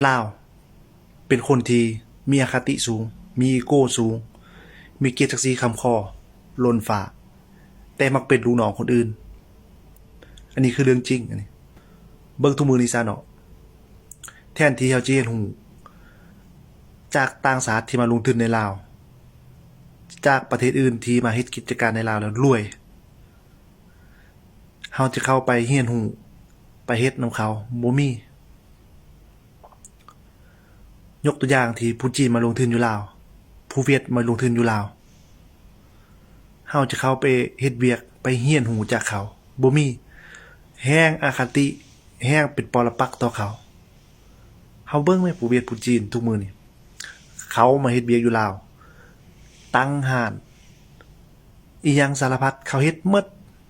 ລາວເປັນຄົນທີ່ມີອະຄະຕິສູງ, ມີອີໂກ້ສູງ, ມີກຽດສັກສີຄ້ຳຄໍລົ້ນຟ້າ, ແຕ່ມັກເປັນລູກນ້ອງຄົນອື່ນ. ອັນນີ້ຄືເລື່ອງຈິງ. ອັນນີ້ເບິ່ງທຸກມື້ນີ້ຊະເນາະ, ແທນທີ່ເຮົາຈະຮຽນຮູ້ຈາກຕ່າງຊາດທີ່ມາລົງທຶນໃນລາວ, ຈາກປະເທດອື່ນທີ່ມາເຮັດກິດຈະການໃນລາວແລ້ວລວຍ, ເຮົາຈະເຂົ້າໄປຮຽນຮູ້, ໄປເຮັດນຳເຂົາ, ບໍ່ມີ. ຍົກຕົວຢ່າງທີ່ຜູ້ຈີນມາລົງທຶນຢູ່ລາວ, ຜູ້ຫວຽດມາລົງທຶນຢູ່ລາວ, ເຮົາຈະເຂົ້າໄປເຮັດວຽກ, ໄປຮຽນຮູ້ຈາກເຂົາ, ບໍ່ມີ. ແຮ່ງອະຄະຕິ, ແຮ່ງເປັນປໍລະປັກຕໍ່ເຂົາ. ເຮົາເບິ່ງແມ້ ຜູ້ຫວຽດຜູ້ຈີນທຸກມື້ນີ້, ເຂົາມາເຮັດວຽກຢູ່ລາວ, ຕັ້ງຮ້ານ, ອີ່ຫຍັງສາລະພັດ ເຂົາເຮັດໝົດ,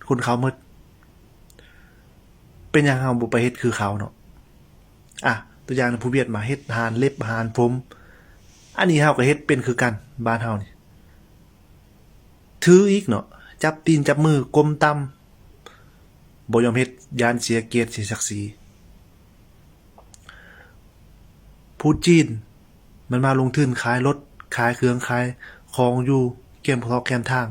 ຄົນເຂົາໝົດ. ເປັນຫຍັງເຮົາບໍ່ໄປເຮັດຄືເຂົາເນາະ? ອາ ຕົວຢ່າງ ຜູ້ຫວຽດມາເຮັດຮ້ານເລັບ, ຮ້ານຜົມ, ອັນນີ້ເຮົາກໍເຮັດເປັນຄືກັນ. ບ້ານເຮົານີ້ ຖືອີກເນາະ, ຈັບຕີນຈັບມື, ກົ້ມຕ່ຳ, ບໍ່ຍອມເຮັດ, ຢ້ານເສຍກຽດເສຍສັກສີ. ຜູ້ຈີນມັນມາລົງທຶນຂາຍລົດ, ຂາຍເຄື່ອງ, ຂາຍຂອງຢູ່ແຄມທອກແຄມທາງ.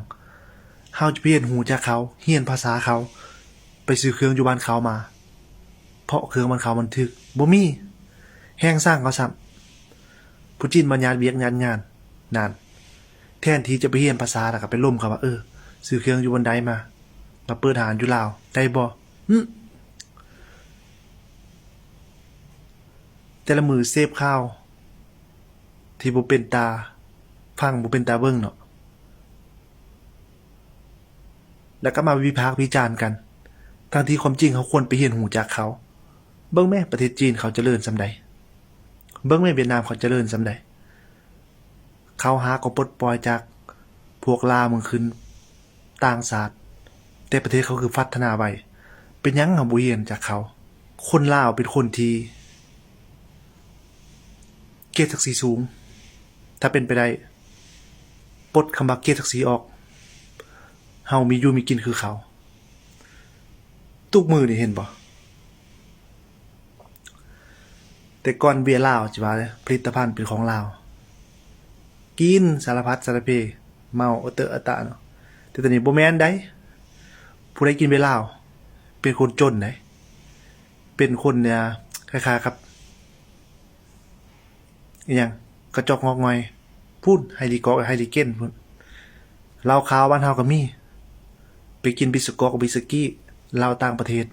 ເຮົາຈະໄປຮຽນຮູ້ຈາກເຂົາ, ຮຽນພາສາເຂົາ, ໄປຊື້ເຄື່ອງຢູ່ບ້ານເຂົາມາ, ເພາະເຄື່ອງບ້ານເຂົາມັນຖືກ. ບໍ່ມີ. ແຮ່ງຊັງເຂົາຊ້ຳ. ຜູ້ຈີນມາຍາດວຽກຍາດງານນັ້ນ, ແທນທີ່ຈະໄປຮຽນພາສາ ແລ້ວກໍໄປລົມເຂົາວ່າ ເອີ ຊື້ເຄື່ອງຢູ່ບ່ອນໃດມາ, ມາເປີດຮ້ານຢູ່ລາວໄດ້ບໍ່? ຫຶ ແຕ່ລະມື້ເສບຂ່າວທີ່ບໍ່ເປັນຕາຟັງ, ບໍ່ເປັນຕາເບິ່ງເນາະ, ແລ້ວກໍມາວິພາກວິຈານກັນ, ທັງທີ່ຄວາມຈິງເຮົາຄວນໄປຮຽນຮູ້ຈາກເຂົາ. ເບິ່ງແມ້ ປະເທດຈີນເຂົາຈະເລີນສ່ຳໃດ, ເບິ່ງແມ້ ຫວຽດນາມເຂົາຈະເລີນສ່ຳໃດ. ເຂົາຫາກໍປົດປ່ອຍຈາກພວກລ່າເມືອງຂຶ້ນຕ່າງຊາດ, ແຕ່ປະເທດເຂົາຄືພັດທະນາໄວ. ເປັນຫຍັງເຮົາບໍ່ຮຽນຈາກເຂົາ? ຄົນລາວເປັນຄົນທີ່ກຽດສັກສີສູງ. ຖ້າເປັນໄປໄດ້ ປົດຄຳວ່າກຽດສັກສີອອກ. ເຮົາມີຢູ່ມີກິນຄືເຂົາ. ທຸກມື້ນີ້ເຫັນບໍ່? ແຕ່ກ່ອນເບຍລາວ ຊິວ່າເດ້ ຜະລິດຕະພັນເປັນຂອງລາວ, ກິນສາລະພັດສາລະເພ, ເມົາອະເຕີອະຕະເນາະ. ແຕ່ຕອນນີ້ບໍ່ແມ່ນໃດ໋, ຜູ້ໃດກິນເບຍລາວ ເປັນຄົນຈົນໃດ໋, ເປັນຄົນ ເອີ ຄ້າຍໆກັບ ອີ່ຫຍັງ ກະຈອກງອກງອຍພຸ້ນ, ໄຮລີກອກ ໄຮລີເກັນພຸ້ນ. ເຫຼົ້າຂາວບ້ານເຮົາກໍມີ, ໄປກິນບິສກອກ ບິສກີ້ ເຫຼົ້າຕ່າງປະເທດ,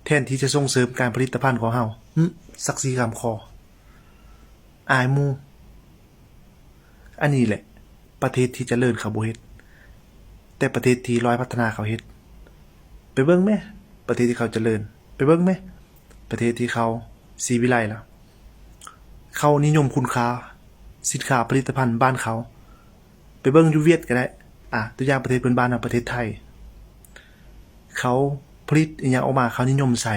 ແທນທີ່ຈະສົ່ງເສີມການຜະລິດຕະພັນຂອງເຮົາ. ຫຶ ສັກສີຄ້ຳຄໍ, ອາຍໝູ່. ອັນນີ້ແຫຼະ ປະເທດທີ່ຈະເລີນເຂົາບໍ່ເຮັດ, ແຕ່ປະເທດທີ່ລອຍພັດທະນາເຂົາເຮັດ. ໄປເບິ່ງແມ້ ປະເທດທີ່ເຂົາຈະເລີນ, ໄປເບິ່ງແມ້ ປະເທດທີ່ເຂົາສີວິໄລລະ, ເຂົານິຍົມຄຸນຄ່າສິນຄ້າຜະລິດຕະພັນບ້ານເຂົາ. ໄປເບິ່ງຢູ່ຫວຽດກໍໄດ້, ອາ ຕົວຢ່າງປະເທດເພື່ອນບ້ານເຮົາ ປະເທດໄທ, ເຂົາຜະລິດອີ່ຫຍັງອອກມາ ເຂົານິຍົມໃຊ້.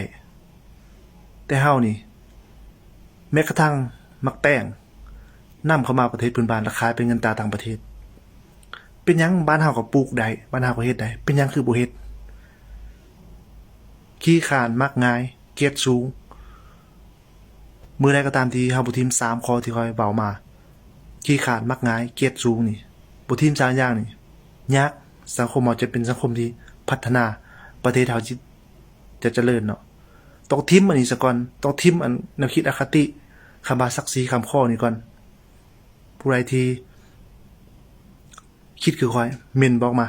ແຕ່ເຮົານີ້ ແມ້ກະທັ່ງໝາກແຕງ ນຳເຂົ້າມາປະເທດເພື່ອນບ້ານ ແລ້ວຂາຍເປັນເງິນຕາຕ່າງປະເທດ. ເປັນຫຍັງບ້ານເຮົາກໍປູກໄດ້, ບ້ານເຮົາກໍເຮັດໄດ້, ເປັນຫຍັງຄືບໍ່ເຮັດ? ຂີ້ຄ້ານ, ມັກງ່າຍ, ກຽດສູງ. ມື້ໃດກໍຕາມທີ່ເຮົາບໍ່ຖິ້ມສາມຂໍ້ທີ່ຂ້ອຍເວົ້າມາ, ຂີ້ຄ້ານ, ມັກງ່າຍ, ກຽດສູງນີ້, ບໍ່ຖິ້ມສາມຢ່າງນີ້, ຍາກ, ສັງຄົມເຮົາຈະເປັນສັງຄົມທີ່ພັດທະນາ, ປະເທດເຮົາຈະ ຈະຈະເລີນເນາະ. ຕ້ອງຖິ້ມອັນນີ້ສາກ່ອນ, ຕ້ອງຖິ້ມອັນແນວຄິດອະຄະຕິ ຄຳວ່າສັກສີຄ້ຳຄໍນີ້ກ່ອນ. ຜູ້ໃດທີ່ຄິດຄືຂ້ອຍ ເມັ້ນບອກມາ.